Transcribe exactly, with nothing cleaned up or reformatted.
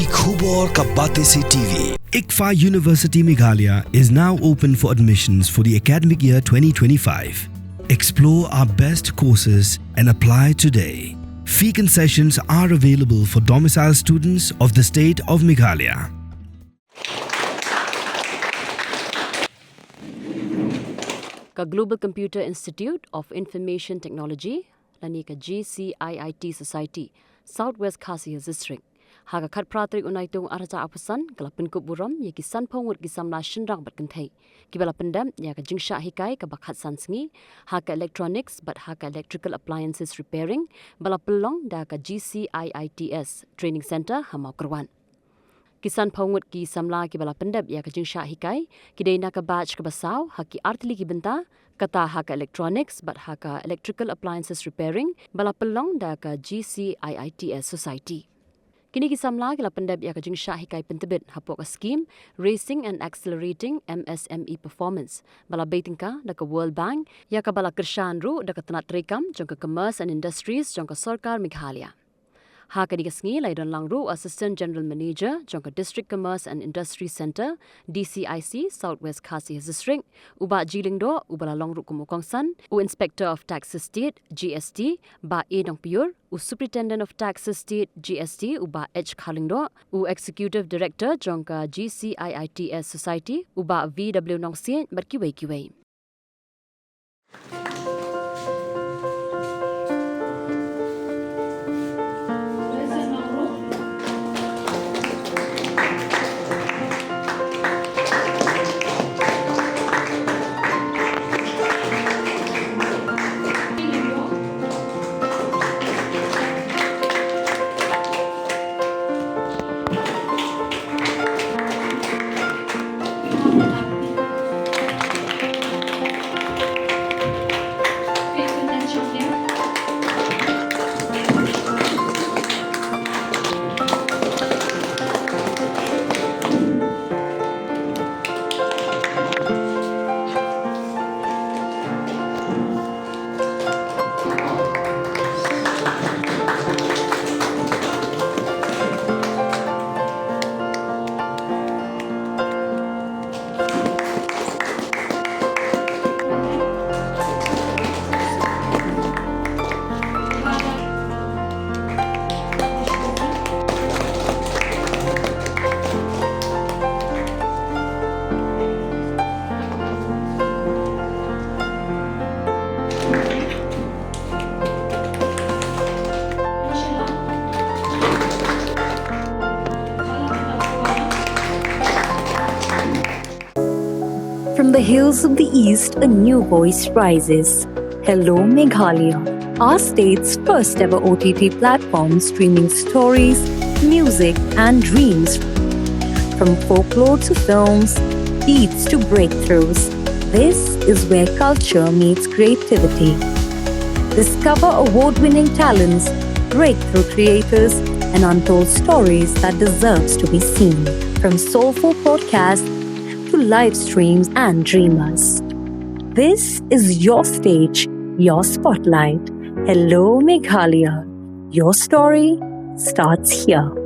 Khubor ka Batesi T V. ICFAI University Meghalaya is now open for admissions for the academic year twenty twenty-five. Explore our best courses and apply today. Fee concessions are available for domicile students of the state of Meghalaya. Ka Global Computer Institute of Information Technology, lane ka G C I I T Society, South West Khasi Hills District, ha ka khatphra tarik u Naitung arhajar arphew san, ka la pynkup burom ïa ki sanphew ngut ki samla shynrang bad kynthei kiba la pyndep ïa ka jingshah hikai kaba khatsan sngi ha ka electronics bad ha ka electrical appliances repairing, ba la pynlong da ka G C I I T S Training Centre ha Mawkyrwat. Ki sanphew ngut ki samla kiba la pyndep ïa ka jingshah hikai ki dei na ka batch kaba saw ha ki artylli ki bynta, kata ha ka electronics bad ha ka electrical appliances repairing, ba la pynlong da ka G C I I T S Society. Kine ki samla ki la pyndep ïa ka jingshah hikai pyntbit hapoh ka skhim Raising and Accelerating M S M E Performance, ba la bei tyngka da ka World Bank, ïa kaba la kyrshan ruh da ka tnat treikam jong ka Commerce and Industries jong ka Sorkar Meghalaya. Ha kane ka sngi la ïadon lang ruh u Assistant General Manager jong ka District Commerce and Industry Centre, D C I C, South West Khasi Hills District, u Bah G Lyngdoh, uba la long ruh kum u kongsan, u Inspector of Taxes State, G S T, Bah A Nongpyiur, u Superintendent of Taxes State, G S T, u Bah H Kharlyngdoh, u Executive Director jong ka G C I I T S Society, u Bah V W Nongsiej, bad kiwei kiwei. From the hills of the East, a new voice rises. Hello, Meghalaya, our state's first ever O T T platform streaming stories, music, and dreams. From folklore to films, beats to breakthroughs, this is where culture meets creativity. Discover award winning talents, breakthrough creators, and untold stories that deserves to be seen. From soulful podcasts to live streams and dreamers. This is your stage, your spotlight. Hello, Meghalaya. Your story starts here.